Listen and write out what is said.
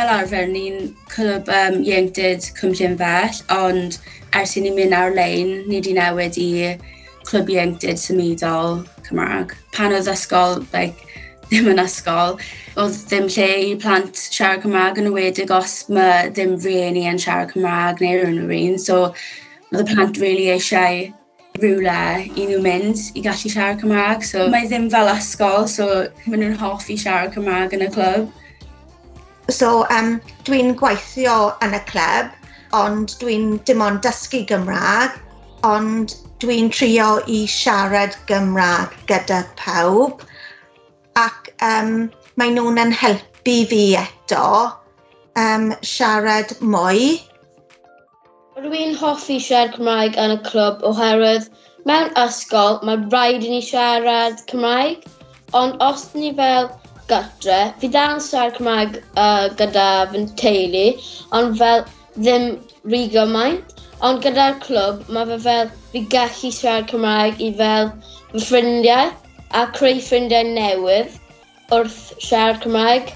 Fel arfer, ni'n clwb ieuenctid Cwm Llynfell, ond ers i ni mynd ar-lein, ni wedi newid i clwb ieuenctid symudol Cymraeg. Pan oedd ysgol, like, ddim yn ysgol, oedd ddim lle i plant siarad Cymraeg, yn enwedig os mae ddim rhieni yn siarad Cymraeg neu unrhyw un. So oedd y plant really eisiau rhywle i nhw mynd i gallu siarad Cymraeg. So mae ddim fel ysgol, so maen nhw'n hoffi siarad Cymraeg yn y clwb. So dwi'n gweithio yn y clwb, ond dwi'n dim ond dysgu Gymraeg, ond dwi'n trio i siarad Gymraeg gyda pawb ac mae nhw'n yn helpu fi eto siarad mwy. Rwy'n hoffi siarad Cymraeg yn y clwb oherwydd mewn ysgol mae rhaid i ni siarad Cymraeg, ond os ni fel gytre, fi dal yn siarad Cymraeg gyda fy teulu, ond fel ddim rhy gymaint. Ond gyda'r clwb, mae fe fel fi gallu siarad Cymraeg i fel fy ffrindiau a creu ffrindiau newydd wrth siarad Cymraeg.